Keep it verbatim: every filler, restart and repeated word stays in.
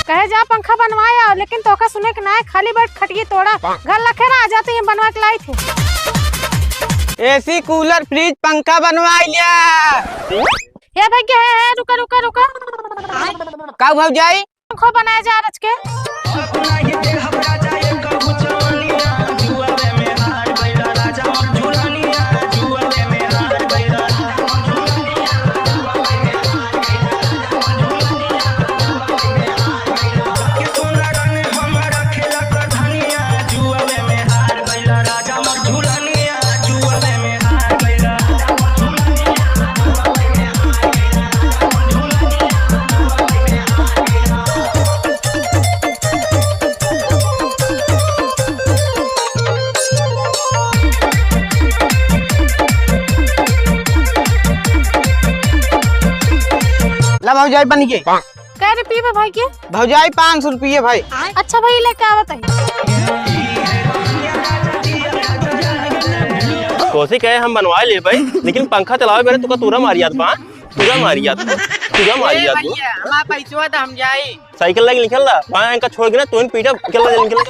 कहे जा पंखा बनवाए आओ, लेकिन तोहका सुने के ना है, खाली बैठ खटिए तोड़ा। घर लखे रहा, जाते ही बनवा के लाई थे। एसी, कूलर, फ्रिज, पंखा बनवाई लिया। हे भैया, हे, हे, रुका, रुका, रुका। का भौजाई? पंखो बनाए जा रच के। ला भौजाई बन गई। कै रुपये बा भाई के? भौजाई, पाँच सौ रुपये भाई। अच्छा भाई, लेके आवत है। कोसी कहे हम बनवा ले भाई, लेकिन पंखा चलावे बेरे तुका तूरा मारियात बा, तूरा मारियात बा, तूरा ए मारियात बा। भैया, हमार पैसवा द, हम जाई। साइकिल लगे निकल ला, वहाँ इनका छोड़ के ना, तू इन पीछे निकल ला, निकल ला।